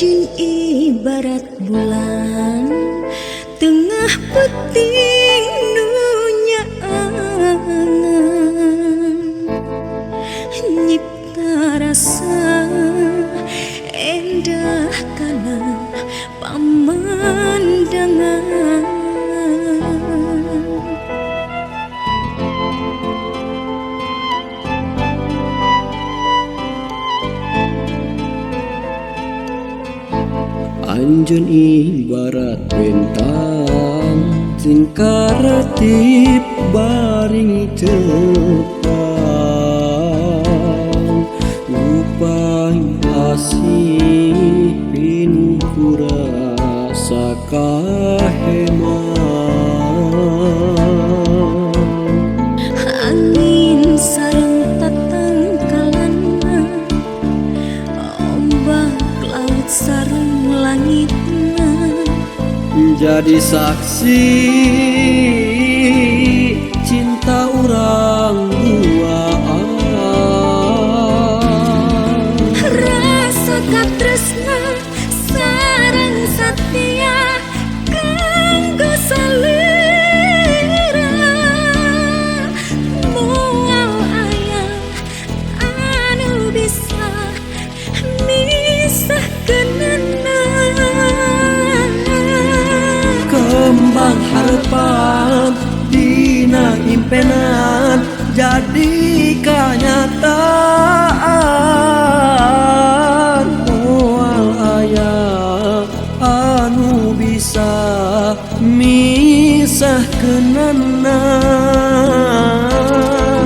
Anjeun ibarat bulan tengah peuting nu nyaangan, nyipta rasa endah kana pamandangan. Anjeun ibarat bentang tingkaratip baring tepang, upang asih pinuh ku rasa kaheman. Angin sareng tatangkalanna, ombak laut sareng langitna, jadi saksi cinta urang duaan. Rasa katresna sareng satia kanggo salira, moal aya anu bisa misahkeunana. Kembang harapan dina impenan jadi kenyataan, moal aya anu bisa misahkeunana.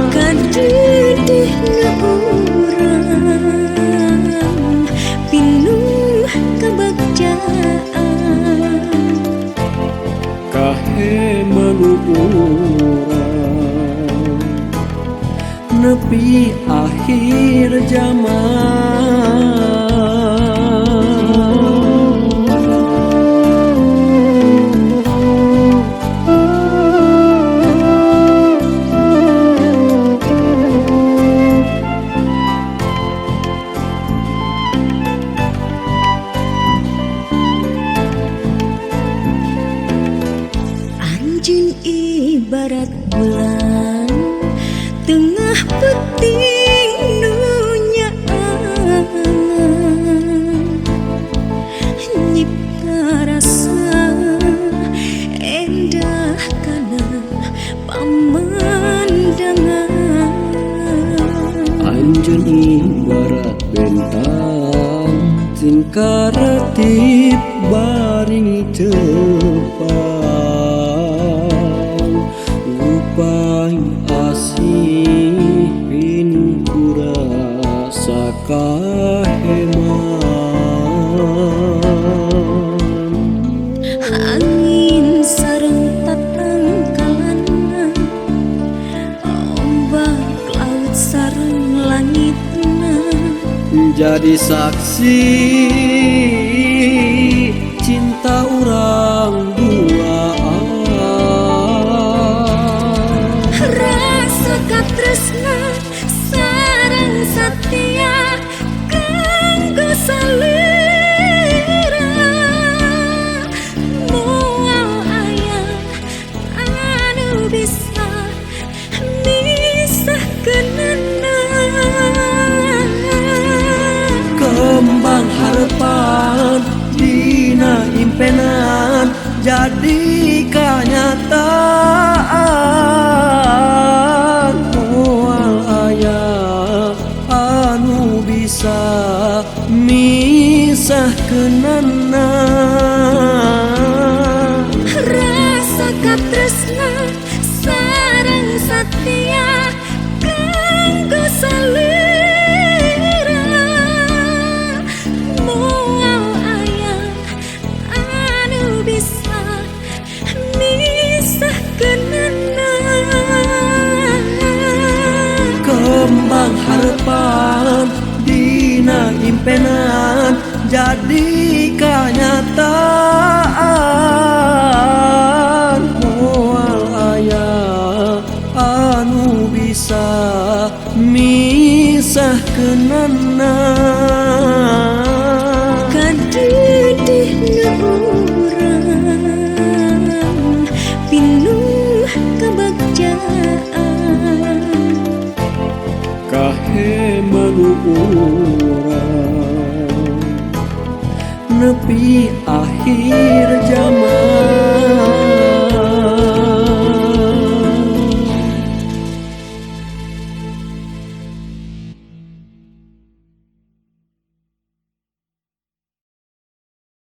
Kadedehna urang pinuh kabagjaan, kaheman urang nepi akhir zaman. Anjeun ibarat bulan tengah peuting nu nyaangan, nyipta rasa endah kana pamandangan. Anjeun ibarat bentang tingkaratip baring tepang, upang asih pinuh ku rasa kaheman. Angin sareng tatangkalanna, ombak laut sareng langitna, jadi saksi cinta urang duaan. Rasa katresna sareng satia kanggo salira, moal aya anu bisa misahkeunana. Kembang harapan dina impenan jadi kenyataan, moal aya anu bisa misahkeunana. Rasa katresna sareng satia kanggo salira, moal aya anu bisa misahkeunana. Urang pinuh kebagjaan. Kahe manu urang nepi akhir zaman.